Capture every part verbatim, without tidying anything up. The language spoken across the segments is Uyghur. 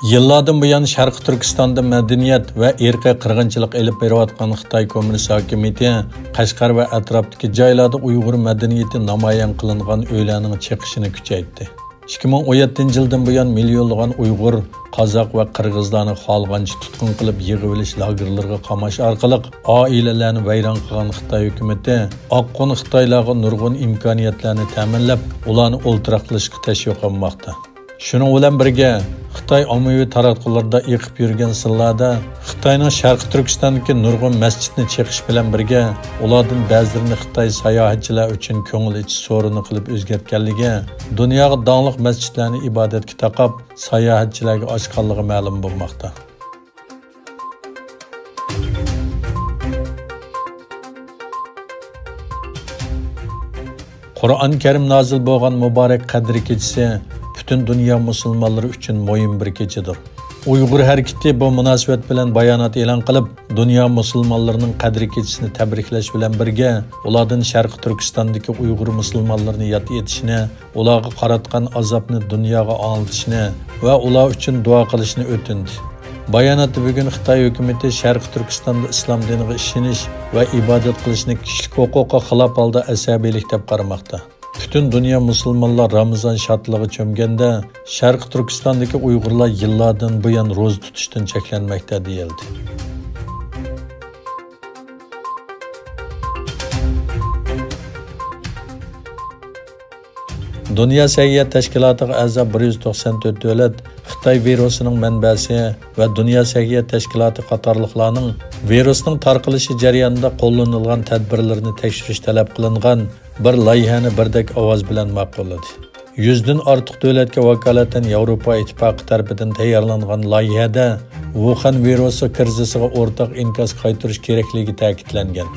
يىللاردىن بۇيان شەرقىي تۈركىستاندا مەدەنىيەت ۋە ئىرقىي قىرغىنچىلىق ئېلىپ بېرىۋاتقان خىتاي كوممۇنىست ھاكىمىيىتى قەشقەر ۋە ئەتراپتىكى جايلاردا ئۇيغۇر مەدەنىيىتى نامايان قىلىنغان ئۆيلەرنىڭ چېقىشىنى كۈچەيتتى. ئىككى مىڭ ئون يەتتىنچى يىلدىن بۇيان مىليونلىغان ئۇيغۇر، قازاق ۋە قىرغىزلارنى خالىغانچە تۇتقۇن قىلىپ يىغىۋېلىش لاگېرلىرىغا قاماش ئارقىلىق ئائىلىلەرنى ۋەيران قىلغان خىتاي ھۆكۈمىتى ئاققۇن خىتايلارغا نۇرغۇن ئىمكانىيەتلەرنى تەمىنلەپ، ئۇلارنى ئولتۇراقلىشىشقا تەشۋىق قىلماقتا. شۇنىڭ بىلەن بىرگە، خىتاي ئاممىۋى تاراتقۇلىرىدا ئېقىپ يۈرگەن سىنلاردا خىتاينىڭ شەرقىي تۈركىستاندىكى نۇرغۇن مەسچىتنى چېقىش بىلەن بىرگە، ئۇلاردىن بەزىلىرىنى خىتاي ساياھەتچىلەر ئۈچۈن كۆڭۈل ئېچىش سورۇنى قىلىپ ئۆزگەرتكەنلىكى، دۇنياغا داڭلىق مەسچىتلەرنى ئىبادەتكە تاقاپ، ساياھەتچىلەرگە ئاچقانلىقى مەلۇم بولماقتا. قۇرئان كەرىم نازىل بولغان مۇبارەك قەدىر كېچىسى پۈتۈن دۇنيا مۇسۇلمانلىرى ئۈچۈن مۇھىم بىر كېچىدۇر. ئۇيغۇر ھەرىكىتى بۇ مۇناسىۋەت بىلەن بايانات ئېلان قىلىپ، دۇنيا مۇسۇلمانلىرىنىڭ قەدىر كېچىسىنى تەبرىكلەش بىلەن بىرگە، ئۇلاردىن شەرقىي تۈركىستاندىكى ئۇيغۇر مۇسۇلمانلىرىنى ياد ئېتىشنى، ئۇلارغا قاراتقان ئازابنى دۇنياغا ئاڭلىتىشنى ۋە ئۇلار ئۈچۈن دۇئا قىلىشنى ئۆتۈندى. باياناتتا بۈگۈن خىتاي ھۆكۈمىتى شەرقىي تۈركىستاندا ئىسلام دىنىغا ئىشىنىش ۋە ئىبادەت قىلىشنى كىشىلىك ھوقۇققا خىلاپ ھالدا ئەسەبىيلىك دەپ قارىماقتا. پۈتۈن دۇنيا مۇسۇلمانلار رامىزان شادلىقىغا چۆمگەندە، شەرقىي تۈركىستاندىكى ئۇيغۇرلار يىللاردىن بۇيان روزا تۇتۇشتىن چەكلەنمەكتە، دېيىلدى. دۇنيا سەھىيە تەشكىلاتىغا ئەزا بىر يۈز توقسان تۆت دۆلەت خىتاي ۋىرۇسىنىڭ مەنبەسى ۋە دۇنيا سەھىيە تەشكىلاتى قاتارلىقلارنىڭ ۋىرۇسنىڭ تارقىلىشى جەريانىدا قوللىنىلغان تەدبىرلىرىنى تەكشۈرۈش تەلەپ قىلىنغان بىر لايىھەنى بىردەك ئاۋاز بىلەن ماقۇللىدى. يۈزدىن ئارتۇق دۆلەتكە ۋاكالىتەن ياۋروپا ئىتتىپاقى تەرىپىدىن تەييارلانغان لايىھەدە ۋۇخەن ۋىرۇسى كىرىزىسىغا ئورتاق ئىنكاس قايتۇرۇش كېرەكلىكى تەكىتلەنگەن.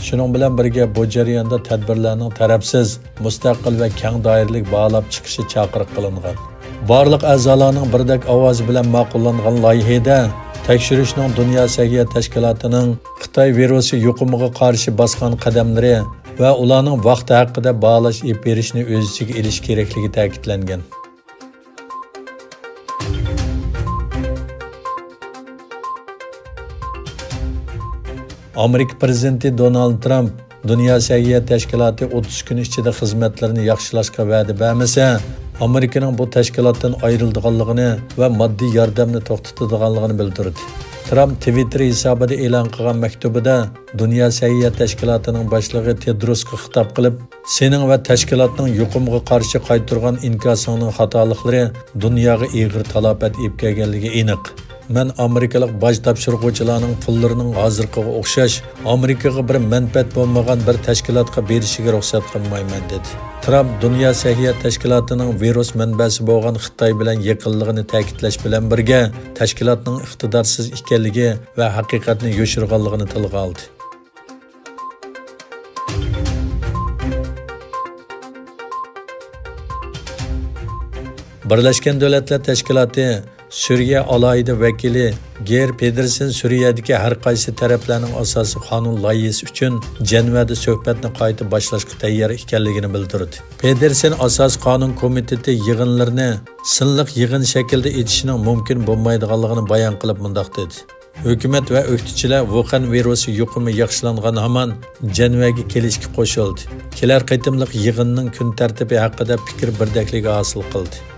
شۇنىڭ بىلەن بىرگە، بۇ جەرياندا تەدبىرلەرنىڭ تەرەپسىز، مۇستەقىل ۋە كەڭ دائىرىلىك باھالاپ چىقىشى چاقىرىق قىلىنغان. بارلىق ئەزالارنىڭ بىردەك ئاۋازى بىلەن ماقۇللانغان لايىھەدە، تەكشۈرۈشنىڭ دۇنيا سەھىيە تەشكىلاتىنىڭ خىتاي ۋىرۇسى يۇقۇمىغا قارشى باسقان قەدەملىرى ۋە ئۇلارنىڭ ۋاقتى ھەققىدە باھالاش ئېلىپ بېرىشنى ئۆز ئىچىگە ئېلىش كېرەكلىكى تەكىتلەنگەن. ئامېرىكا پىرېزىدېنتى دونالد ترامپ دۇنيا سەھىيە تەشكىلاتى ئوتتۇز كۈن ئىچىدە خىزمەتلىرىنى ياخشىلاشقا ۋەدە بەرمىسە، ئامېرىكىنىڭ بۇ تەشكىلاتتىن ئايرىلىدىغانلىقىنى ۋە ماددىي ياردەمنى توختىتىدىغانلىقىنى بىلدۈردى. ترامپ تىۋىتتېر ھېسابىدا ئېلان قىلغان مەكتۇبىدا دۇنيا سەھىيە تەشكىلاتىنىڭ باشلىقى تېدروسقا خىتاب قىلىپ، سېنىڭ ۋە تەشكىلاتنىڭ يۇقۇمغا قارشى قايتۇرغان ئىنكاسىڭنىڭ خاتالىقلىرى دۇنياغا ئېغىر تالاپەت ئېلىپ كەلگەنلىكى ئېنىق. مەن ئامېرىكىلىق باج تاپشۇرغۇچىلارنىڭ پۇللىرىنىڭ ھازىرقىغا ئوخشاش ئامېرىكىغا بىر مەنپەئەت بولمىغان بىر تەشكىلاتقا بېرىشىگە رۇخسەت قىلمايمەن، دېدى. ترامپ دۇنيا سەھىيە تەشكىلاتىنىڭ ۋىرۇس مەنبەسى بولغان خىتاي بىلەن يېقىنلىقىنى تەكىتلەش بىلەن بىرگە، تەشكىلاتنىڭ ئىقتىدارسىز ئىكەنلىكى ۋە ھەقىقەتنى يوشۇرغانلىقىنى تىلغا ئالدى. بىرلەشكەن دۆلەتلەر تەشكىلاتى سۈرىيە ئالاھىدە ۋەكىلى گېر پېدېرسېن سۈرىيەدىكى ھەر قايسى تەرەپلەرنىڭ ئاساسىي قانۇن لايىھىسى ئۈچۈن جەنۋەدە سۆھبەتنى قايتا باشلاشقا تەييار ئىكەنلىكىنى بىلدۈردى. پېدېرسېن ئاساسىي قانۇن كومىتېتى يىغىنلىرىنى سىنلىق يىغىن شەكلىدە ئېچىشنىڭ مۇمكىن بولمايدىغانلىقىنى بايان قىلىپ مۇنداق دېدى: ھۆكۈمەت ۋە ئۆكتىچىلەر ۋۇخەن ۋىرۇسى يۇقۇمى ياخشىلانغان ھامان جەنۋەگە كېلىشكە قوشۇلدى. كېلەر قېتىملىق يىغىننىڭ كۈن تەرتىپى ھەققىدە پىكىر بىردەكلىكى ھاسىل قىلدى.